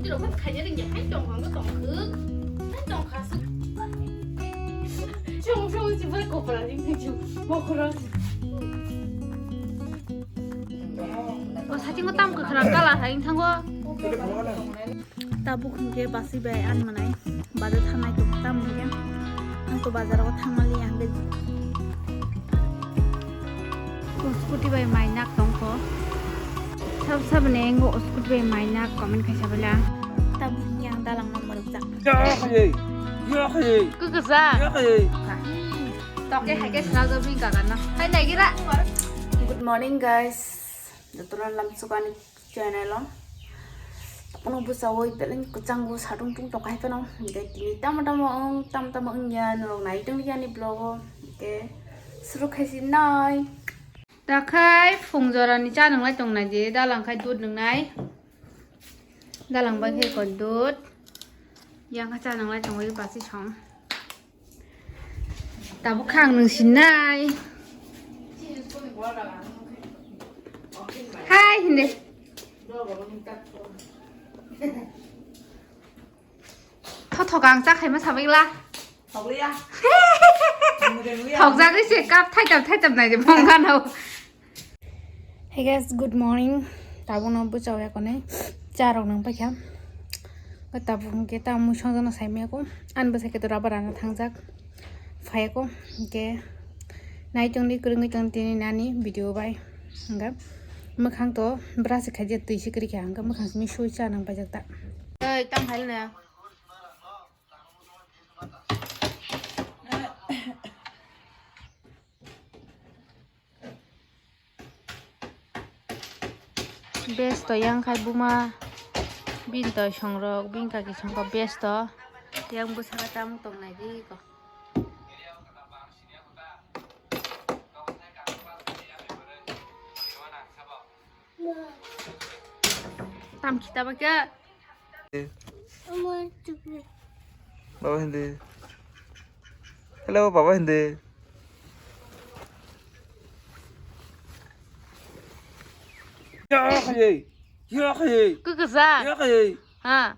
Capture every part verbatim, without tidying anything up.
Rok khaina rwngya, hai tongkha, ang tongkha. Hai tongkha, sa-, song, song, si bai kopra ring khe ju, bokhorok. O satingo tam kwkhwrang colour hai wng thango. Tabuk hwnkhe basi bai ani manai bazar thangnai tong tam hwnkhe ang to bazar o thangmali ang khe. O scooty bai mai nak tongkho. Sab sab ni engo o scooty bai mai nak comment khaisa bela. Tabuk hwnkhe ang dalang no mwrwkjak. Kwksa. Toke hai khe swnamjak bini kaka no. Hai naigira. Good morning, guys. Jotono lamsukani channel o. Tapno bwsao beleng kwchango satung tung tongkha hai phano. Hingke tini tamo tamo wng, tamo tamo wngya, norok nai tonglikya ani vlog o. Hingke suru khaisi nai. Dakhai phung jorani cha nwnglai tongnai di, dalang khai dud nwngnai. Dalang bai khe kon dud. Yang kha cha nwnglai tongwi basi song. Tabuk kha ang nwng sinai. Hai, hindi. Thothok ang cha khaima sabaikla. Thokliya. Thokjagwi se cup thaitam thaitam nai de bongkha no. Hey guys, good morning. Tabukno bwchao yakonwi cha rok nang paikha. Tabuk hwnkhe ta mui songjakno saimaya ko. Ani bwsai khe to rubber rana thangjak. Phaiya ko. Hwnkhe nai tongdi kwrwngwi tong tini nani video bai. Hwnkhe mwkhang to brush khaijak twi se kwrwikha. Hwnkhe mwkhang simi sui cha nang paijak ta. Ei, tamo phailna. Besto yang khai buma bini toi songrok bini kaki songkha besto yang bwsaka tamo tongnai di ko. Tam khita ba khe. Baba hindi. Hello, baba hindi. Ya khaye. Ya khaye. Kwksa. Ya khaye. Ha.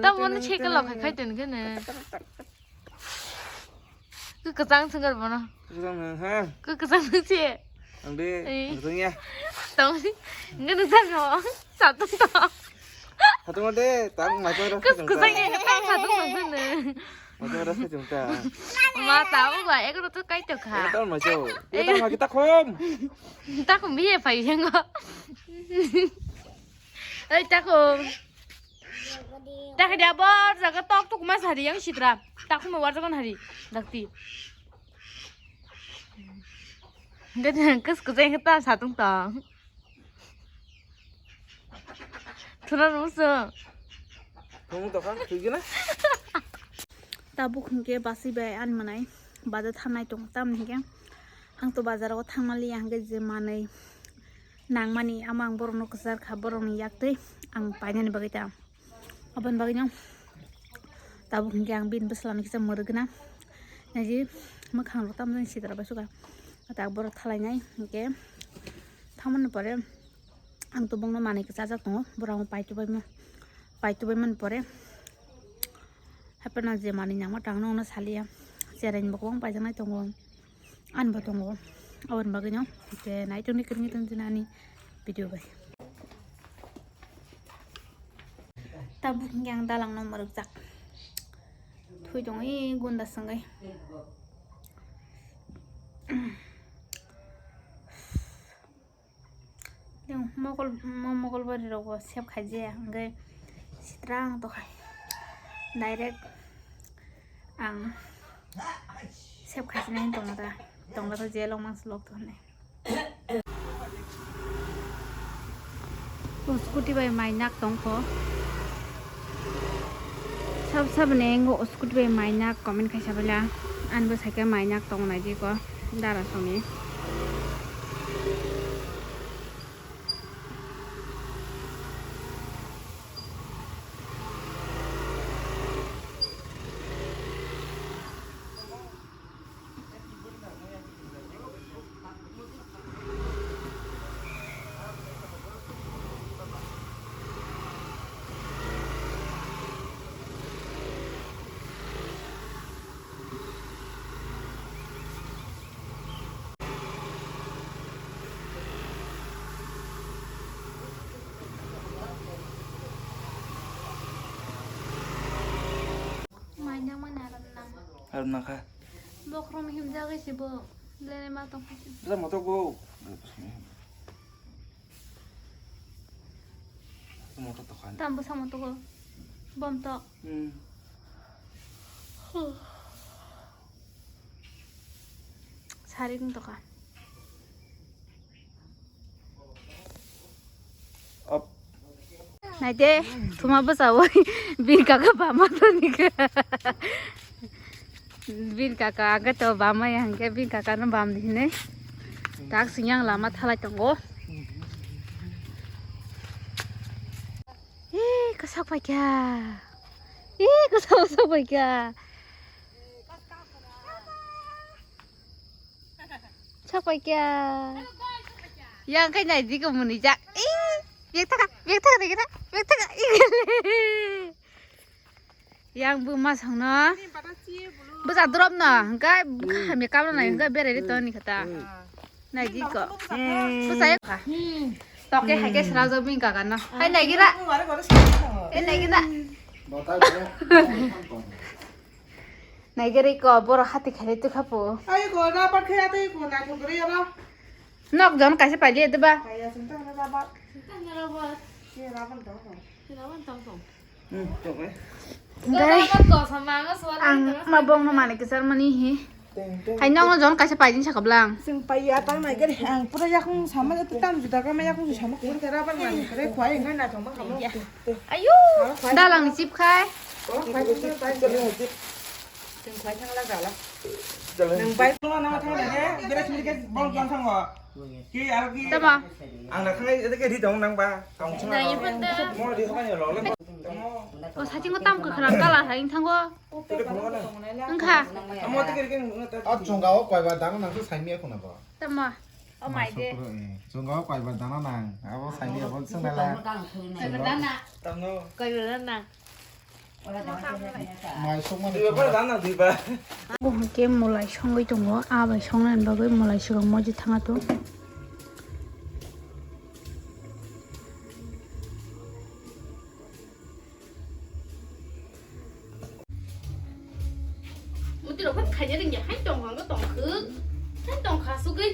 Tamo no se kalok khai khai tong khe ne. Kwksa swngkar bono. Kwksa no, ha? Kwksa no se. Ang de, eh, ang tong ya. Tong si. Nge nung tang no. Satung tong. Satung de, tang mai tong. Kwksa ya, tang satung tong khe ne. Mai tong rasa jung ta. Ma ta u ba, ek ro to kai to kha. Ek tang mai to. Ek tang mai kita khom. Ta khom biye phai yang go. Ei, takhum. Takhum dia bor jaga tok tok mas hari yang sitra. Takhum warjagon hari. Dakti. Dia kus kus yang kita satung tong. Thura rusu. Kamu tokha, thigina? Tabuk hwnkhe basi bai ani manai bazar thangnai tongo, tamni hwnkhe ang to bazar o thangmali, ang khe je manwi nangmani, amo ang borokno kwchar kha, borokni yaktwi ang painani bagwi ta. Aboni bagwino tabuk hwnkhe ang bini bwsla no kisa mwrwk gwnang. Naidi mwkhang rok tamjani sitra bai suka. Tak borok thalainai hwnkhe thamani pore ang to bongno manwi kwchajak tongo. Borok ang paitubai ma-, paitubai mani pore. Hapheno je manwi nangma tangno ono saliya. Cheraini bo kwbang paijaknai tongo. Ani bo tongo. Aboni bagwino je nai tongni kwrwngwi tongdi ani video bai. Tabuk hwnkhe ang dalangno mwrwkjak. Thwi tongo e gunda swngwi. Mokol, mo-, mokol bari rok bo sep khaijaya hwnkhe sitra ang tokha. Direct ang sep khaijana hinwi tongna ta, tongna ta jail o mangsa lok to hinwi. O scooty bai mai nak tongkho. Sab sab ni engo o scooty bai mai nak comment khaisa bela. Ani bo cycle mai nak tong nai di ko dara song ni. Nakha. Bokhorok himjagwi se bo. Lele ma tongkha se. Bwsa motok bo. Motok tokha. Tam bwsa motok bo. Bom tok. Hmm. Sarik wng tokha. Op. Naide, thuma bwsa oi, bini kaka bama toni kha. Bini kaka aga to bama ya hwnkhe bini kaka no bam di hinwi. Tak sing yang lama thalai tongo. Eh, kasak paikha. Eh, kasak, kasak paikha. Sak paikha. Yang kai nai di ko muni jak. Eh, bek taka, bek taka, bek taka, bek taka. Yang bu ma song no. Bwsa drop no, hwnkhe hamya kabla nai, hwnkhe berai ri toni kha ta. Nai di ko. Bwsa ya kha. Toke hai ke sra jo bini kaka no. Hai nai gira. Eh, nai gira. Nai gira ko, boro hati khaile tu khapu. Ai ko, rabar khe atei ko, nai thok ri ro. Nok jon kaisa paili de ba. Kaya sing ta rabar. Sing ta rabar. Ke rabar dong. Ke rabar dong dong. Hmm, tok eh. Gai. Ang ma bong no mani kisar mani hi. Hai nong no jon kaisa paidin sakablang. Sing pai ya tang nai gari ang pura yakung sama tu tam juta kama yakung sama kur kera ban mani kere khwai ngai na thong ma kamo. Ayo. Dalang ni chip khai. Oh, khai chip khai chip. Sing khwai thang la gala. Nang bai no na thang le bere sini ke bong jon thang wa. Ki aro ki. Tama. Ang na thang ede ke di dong nang ba. Tong chang. Na ipan da. Mo di khaban yo lo. O sachingo tam kwkhwrang colour hai wngthango. Wngkha. A chunga o koibar dana nang khe saimya khuna bo. Tamo. O mai de. Chunga o koibar dana nang. Abo saimya bo chunga la. Koibar dana. Koibar dana. Mai sokmani. Bo hwnkhe mulai songwi tongo. A bai songnani bagwi mulai swkang moji thanga to. Mutiro phai khaina ringya, hai tong hang tong khuk. Hai tong kha sugwi.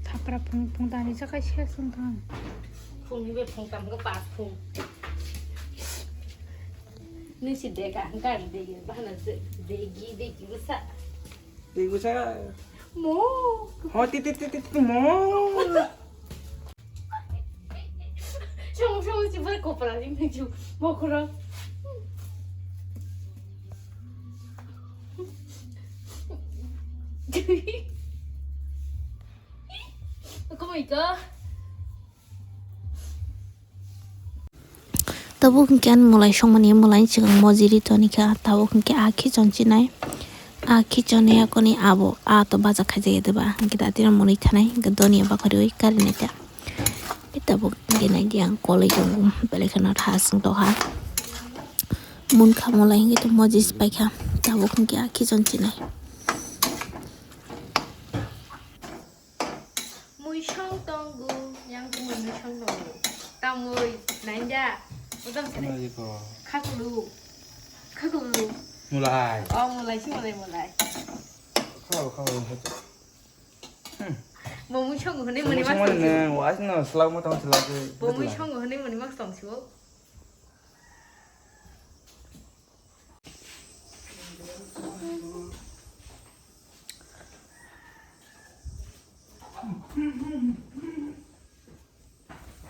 Thapra phung phung tani jakai se sung thang. Phung be phung tam go pas phung. Nisi dega hang kar degi bahana degi degi bwsa. Tei bwsa. Mo. Ho, ti, ti, ti, ti, ti, mo. Song, song, si bar kopra ring nang ju. Mo kuro. Kamo ito. Tabuk hwnkhe ani mwlai songmani mwlai swkang mojiri tonikha, tabuk hwnkhe a khichon chinai, a khichon yakoni abo a to baja khaijak ya deba, hwnkhe datino mwnwi thanai, hwnkhe donia bakhoriui karinai ta. Hwnkhe tabuk hwnkhe naidi ang koloi tongo, belai kheno tha swngtokha. Munkha mwlai hwnkhe to mojis paikha, tabuk hwnkhe a khichon chinai. Muisong tongo, yang tumui muisong tongo. Tamoi, nainda. Bodam sini. Ano iko. Khakulu. Khakulu. Mulai. Oh, mulai si mulai, mulai. Khao, khao, khao. Hmm. Bo muisong hone mani mas tong. Wajno selak mo tong selak. Bo muisong hone mani mas tong sibo.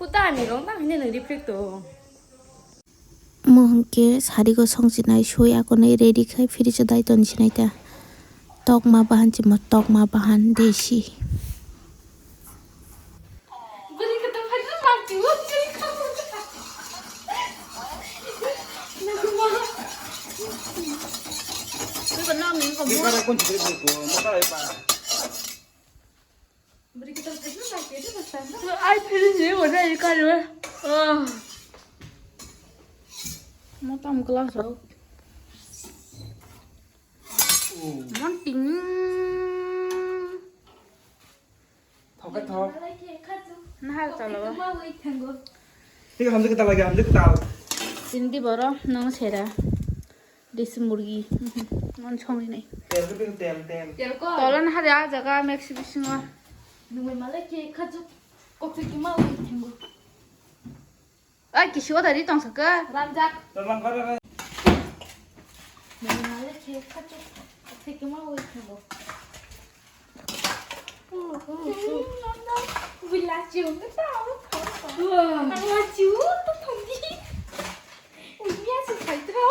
Huta ni rong tang hini nang reflect to. Mo hwnkhe sarigo songchinai sui akonwi ready khai fridge o dai ton sinai ta. Tokma bahan chimo tokma bahan desi. Ai, finish ni wala ikar. Ah. Mo tam glass ho. Mon ting. Thok khe thok. Nahar chalo. Tik hamjak kwtal lagi, hamjak kwtal. Tini di boro nang sera. Desi murgi. Non songni nai. Tel ke tel, tel, tel. Tel ko. Tolon hade a jaga Mexico bisingo. Nungoi male ke khajuk. Kokse kima ui thengo. Ai, kisi o dari tong saka. Ranjak. Tolong kore re. Nungoi male ke khajuk. Kokse kima ui thengo. Wala chiu, wala chiu, to thong di. Unya su khai tro.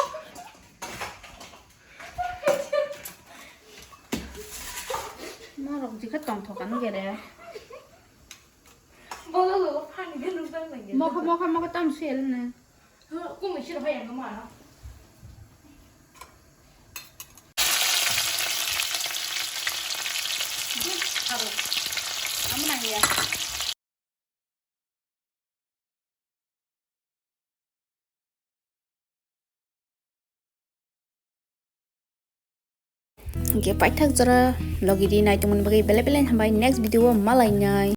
Norok jikha tongthok ano gere. Bola lo phani de lu bang bang. Mokha, mokha, mokha tam sel na. Kumui siro hai ang ma. Amo nang ya. Hingke paithak jora logi di nai tongmani bagwi belai belai hambai, next video o malainai.